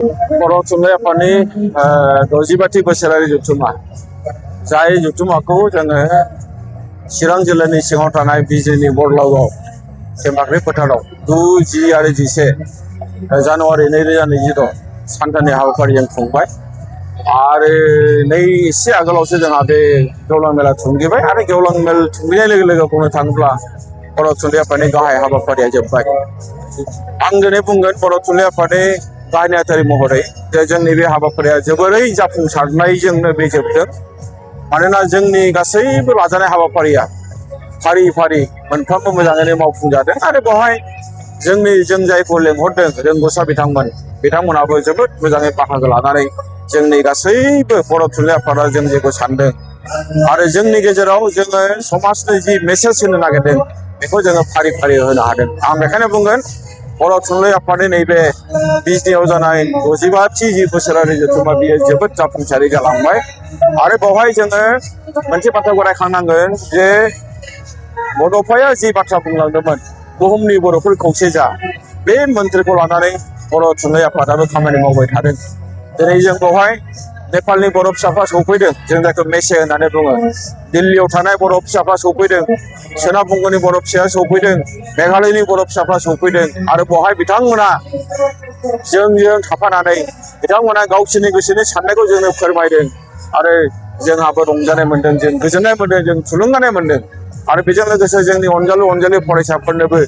बर' थुनलाइ आफादनि 60थि बोसोरारि जथुम्मा जाय जथुम्माखौ जोङो चिरां जिल्लानि सिङाव थानाय बिजिनि बरलावआव टेम्बाख्रि फोथाराव 9, 10 आरो 11 जानुवारि 2026 सानथामनि हाबाफारिजों खुंबाय आरो एसे आगोलावसो जोंहा बे गेवलां मेला थुंगेबाय आरो गेवलां मेल थुंगेनाय लोगो लोगो बुंनो थाङोब्ला बर' थुनलाइ आफादनि गाहाय हाबाफारिया जोब्बाय। आं दिनै बुंगोन बर' थुनलाइ आफादनि गाहाय नेहाथारि महरै जे जोंनि बे हाबाफारिया जोबोरै जाफुंसारनायजोंनो बे जोबदों। मानोना जोंनि गासैबो लाजानाय हाबाफारिया फारि फारि मोनफ्रोमबो मोजाङैनो मावफुंजादों आरो बेवहाय जों जायखौ लेंहरदों रोंगौसा बिथांमोनाबो जोबोद मोजाङै बाहागो लानानै जोंनि गासैबो बर' थुनलाइ आफादा जों जेखौ सानदों आरो जोंनि गेजेराव जोङो समाजनि जि मेसेज होनो नागिरदों बेखौ जोङो फारि फारि होनो हादों। आं बेखायनो बुंगोन बर' थुनलाइ आफादनि नैबे बिजनियाव जानाय 65थि जि बोसोरारि जथुम्मा बियो जोबोद जाफुंसारै जालांबाय आरो बेवहाय जोङो मोनसे बाथ्राखौ रायखांनांगोन जे बड'फाया जि बाथ्रा बुंलांदोंमोन बुहुमनि बर'फोर खौसे जा, बे मोन्थ्रिखौ लानानै बर' थुनलाइ आफादाबो खामानि मावबाय थादों। दिनै जों बेवहाय नेपालनि बर' फिसाफ्रा सौफैदों, जों जायखौ मेसे होननानै बुङो। दिल्लीयाव थानाय बर' फिसाफ्रा सौफैदों, सोनाब बंगनि बर' फिसाया सौफैदों, मेघालयनि बर' फिसाफ्रा सौफैदों आरो बेवहाय बिथांमोना जोंजों थाफानानै बिथांमोना गावसोरनि गोसोनि साननायखौ जोंनो फोरमायदों आरो जोंहाबो रंजानाय मोनदों, जों गोजोननाय मोनदों, जों थुलुंगानाय मोनदों आरो बेजों लोगोसे जोंनि अनजालु फरायसाफोरनोबो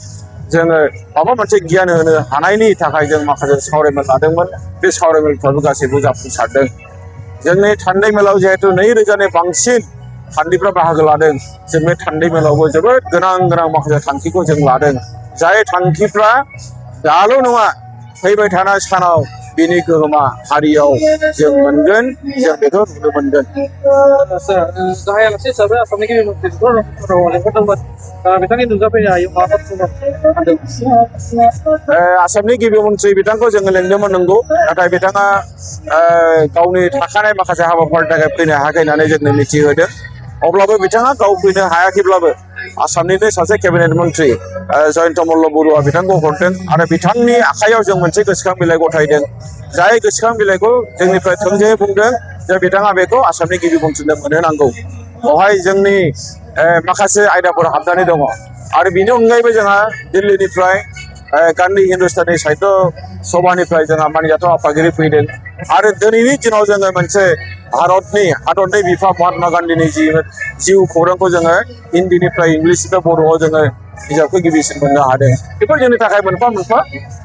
जोङो माबा मोनसे गियान होनो हानायनि थाखाय जों माखासे सावरायमेल लादोंमोन। बे सावरायमेलफ्राबो गासैबो जाफुंसारदों। जोंनि थान्दै मेलाव जिहेतु 2000नि बांसिन थान्दैफ्रा बाहागो लादों, जों बे थान्दै मेलावबो जोबोद गोनां माखासे थांखिखौ जों लादों। जाय थांखिफ्रा दाल' नङा, फैबाय थानाय सानाव बिनि गोहोमा हारियाव जों मोनगोन, जों बेखौ नुनो मोनगोन। गाहाय आलासि हिसाबै आसामनि गिबि मन्थ्रिखौ लेंहरदोंमोन। बिथांनि नुजाफैनाय माबाफोर आसामनि गिबि मन्थ्रि बिथांखौ जोङो लेंदोंमोन नंगौ, नाथाय बिथाङा गावनि थाखानाय माखासे हाबाफारिनि थाखाय फैनो हायाखै होननानै जोंनो मिथिहोदों। अब्लाबो बिथाङा गाव फैनो हायाखैब्लाबो आसामनिनो सासे केबिनेट मन्थ्रि जयन्त मल्ल बरुवा बिथांखौ हरदों आरो बिथांनि आखायाव जों मोनसे गोसोखां बिलाइ गथायदों। जाय गोसोखां बिलाइखौ जोंनिफ्राय थोंजोङै बुंदों जे बिथाङा बेखौ आसामनि गिबि मन्थ्रिनो मोनहोनांगौ। बेवहाय जोंनि माखासे आयदाफोर हाबनानै दङ आरो बेनि अनगायैबो जोंहा दिल्लीनिफ्राय गान्धी हिन्दुस्तानी साहित्य सभानिफ्राय जोंहा मानिजाथाव आफादगिरि फैदों आरो दिनैनि दिनाव जोङो मोनसे हादरनि बिफा महात्मा गान्धीनि जिउ खौरांखौ जोङो हिन्दीनिफ्राय इंलिसनिफ्राय बर'आव जोङो बिजाबखौ गिबिसिन मोननो हादों। बेफोर जोंनि थाखाय मोनफा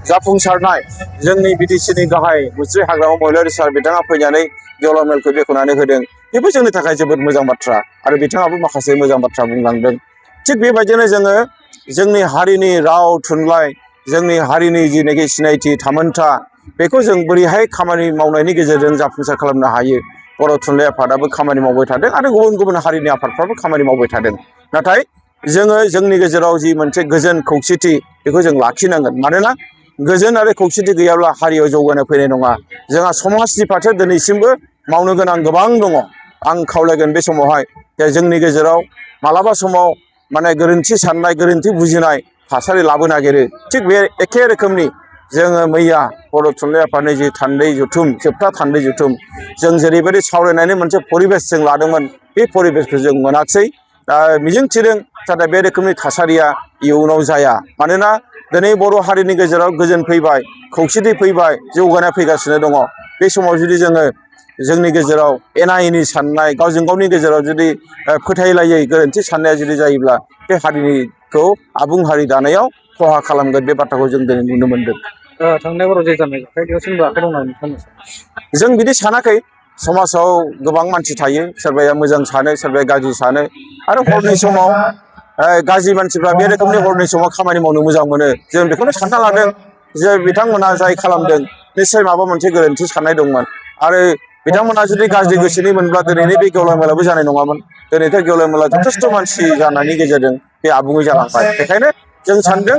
जाफुंसारनाय। जोंनि बिटिसिनि गाहाय मुस्रि हाग्रामा महिलारि सार बिथाङा फैनानै गेवलां मेलखौ बेखेवनानै होदों। बेबो जोंनि थाखाय जोबोद मोजां बाथ्रा आरो बिथाङाबो माखासे मोजां बाथ्रा बुंलांदों। थिग बेबायदिनो जोङो जोंनि हारिनि राव थुनलाइ, जोंनि हारिनि जिनाखि सिनायथि थामोनथा, बेखौ जों बोरैहाय खामानि मावनायनि गेजेरजों जाफुंसार खालामनो हायो। बर' थुनलाइ आफादाबो खामानि मावबाय थादों आरो गुबुन हारिनि आफादफ्राबो खामानि मावबाय थादों। नाथाय जोङो जोंनि गेजेराव जि मोनसे गोजोन खौसेथि बेखौ जों लाखिनांगोन। मानोना गोजोन आरो खौसेथि गैयाब्ला हारियाव जौगानाय फैनाय नङा। जोंहा समाजनि फारसे दिनैसिमबो मावनो गोनां गोबां दङ। आं खावलायगोन बे समावहाय जे जोंनि गेजेराव मालाबा समाव गोरोन्थि साननाय, गोरोन्थि बुजिनाय थासारि लाबोनो नागिरो। थिग बे एखे रोखोमनि जोङो मैया बर' थुनलाइ आफादनि जि थान्दै जथुम, जोबथा थान्दै जथुम, जों जेरैबायदि सावरायनायनि मोनसे परिबेस जों लादोंमोन, बे परिबेसखौ जों मोनाखिसै। मिजिंथिदों जाहाथे बे रोखोमनि थासारिया इयुनाव जाया। मानोना दिनै बर' हारिनि गेजेराव गोजोन फैबाय, खौसेथि फैबाय, जौगानाय फैगासिनो दङ। बे समाव जुदि जोङो जोंनि गेजेराव एना एनि साननाय, गावजों गावनि गेजेराव जुदि फोथायलायै गोरोन्थि साननाया जुदि जायोब्ला बे हारिखौ आबुं हारि दानायाव खहा खालामगोन। बे बाथ्राखौ जों दिनै नुनो मोनदों। थांनाय बाराव जे जानाय बेयाव सोरनिबा आखाइ दं नामा नोंथांनि? जों बिदि सानाखै। समाजाव गोबां मानसि थायो, सोरबाया मोजां सानो, सोरबाया गाज्रि सानो आरो हरनि समाव गाज्रि मानसिफ्रा बे रोखोमनि हरनि समाव खामानि मावनो मोजां मोनो। जों बेखौनो सानना लादों जे बिथांमोना जाय खालामदों निस्सय माबा मोनसे गोरोन्थि साननाय दंमोन आरो बिथांमोना जुदि गाज्रि गोसोनि मोनब्ला दिनैनि बे गेवलां मेलाबो जानाय नङामोन। दिनैथ' गेवलां मेला जथेस्थ' मानसि जानायनि गेजेरजों बे आबुङै जालांबाय। बेखायनो जों सानदों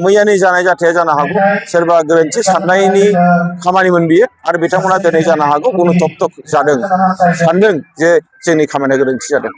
मैयानि जानाय जाथाया जानो हागौ सोरबा गोरोन्थि साननायनि खामानिमोन बियो आरो बिथांमोना दिनै जानो हागौ गुनथब जादों, सानदों जे जोंनि खामानिया गोरोन्थि जादों।